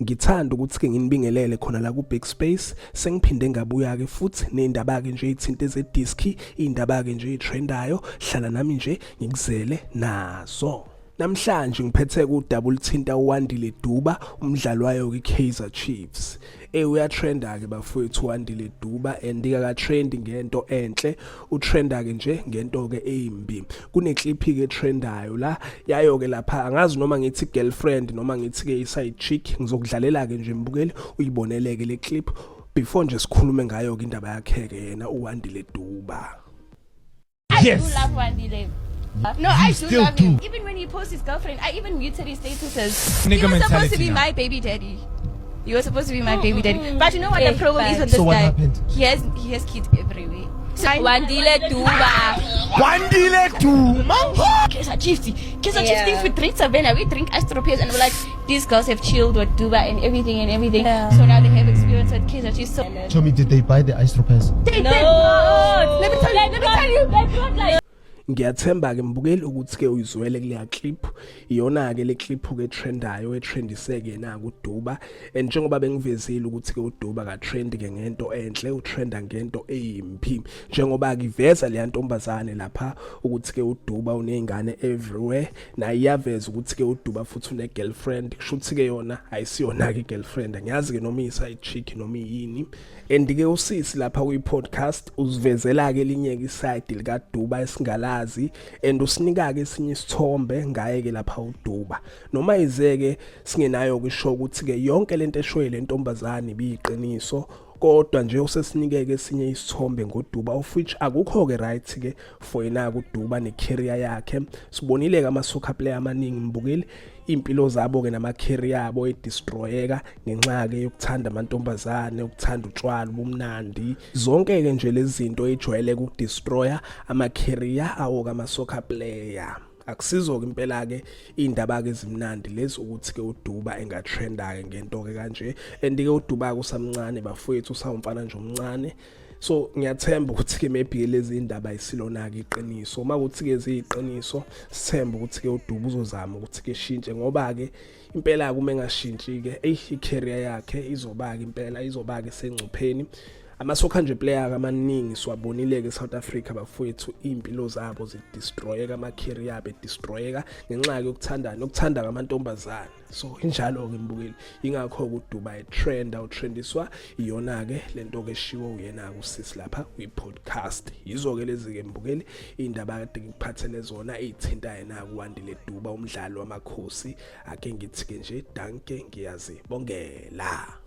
Ngithanda ukuthi ke nginibingelele khona la ku Big Space. Sengiphinde ngabuya ke futhi nezindaba ke nje izithinto ezediski, izindaba ke nje ezitrendayo. Hlala nami nje ngikuzele nazo. Namhlanje ngiphethe udaba oluthinta uWandile Duba, umdlali wayo kwiKaizer Chiefs. Uyatrenda ke bafowethu uWandile Duba and akatrendi ngento enhle, utrenda ke nje ngento ke embi. Kuneclip ke trendayo la yayo ke lapha, angazi noma ngithi girlfriend noma ngithi ke iside chick. Ngizokudlalela ke nje mbukeli, uyiboneleke le clip before nje sikhulume ngayo ke indaba yakhe ke yena uWandile Duba. I Yes. do love Wandile. No, I do still love him. do. Even when he posts his girlfriend, I even muted his statuses. Nigga He was supposed to mentality be now. my baby daddy. He was supposed to be my baby daddy. But you know what the problem is with this So what guy? happened? He has kids everywhere. So Wandile Duba. Wandile Duma. Kaizer Chiefs. Kaizer Chiefs thinks we drink Savannah. We drink Astropez and we're like, these girls have chilled with Duba and everything and everything. So now they have experience with Kaizer Chiefs. So Tell me, did they buy the Istropez? they no. Did not. Let me tell you. Let me tell you. They brought like Ngiyathemba ke mbukeli ukuthi ke uyizwele kuleya clip. Iyona ke le clip ke trendayo, etrendise ke na kuDuba, and njengoba bengivezile ukuthi ke uDuba ka trend ke ngento enhle, utrenda ngento eyimpi, njengoba kiveza leya ntombazane lapha ukuthi ke uDuba unezingane everywhere. Naye iyaveza ukuthi ke uDuba futhi une girlfriend. Kusho ukuthi ke yona ayisiyona ke girlfriend, angiyazi ke noma iyiside chick noma yini. And ke usisi lapha kwi podcast usivezela ke elinye ke iside lika Duba esingalazi and usinika ke esinye isithombe ngaye ke lapha uDuba, noma izeke singenayo kusho ukuthi ke yonke lento eshoye lentombazane ibiyiqiniso, kodwa nje usesinikeke esinye isithombe ngoDuba, of which akukho ke right ke for yena kuDuba necareer yakhe. Sibonile ke ama soccer player amaningi, mbukeli, impilo zabo ke nama career yabo edestroyeka ngenxa ke yokuthanda amantombazane, ukuthanda utshwala ubumnandi, zonke ke nje lezi zinto ejwayele ukudestroya ama career awo kama soccer player. Akusizo ke impela ke indaba ke ezimnandi lezi ukuthi ke uDuba engatrenda ke ngento ke kanje. And ke uDuba kusamncane bafowethu, usawumfana nje omncane, so ngiyathemba ukuthi ke maybe lezi indaba isilona ke iqiniso. Uma kuthi ke ziyiqiniso, sithemba ukuthi ke uDuba uzozama ukuthi ke shintshe, ngoba ke impela kuma engashintshi ke, ey, icareer yakhe izoba ke impela izoba ke sengcupheni. Ama-soccer nje player amaningi siwabonile ke South Africa bafowethu, impilo zabo zidestroyeka, ama-career yabo edestroyeka ngenxa yokuthandana, nokuthanda ngamantombazane. So injalo ke mbukeli, ingakho kuDuba etrend, awutrendiswa iyona ke lento ke shiwo uyena kusisi lapha kwi podcast. Yizo ke lezi ke mbukeli indaba kade ngikuphathele zona ezithinta yena kuWandile Duba, umdlalo wamakhosi. Ake ngithi ke nje dankie, ngiyazibongela.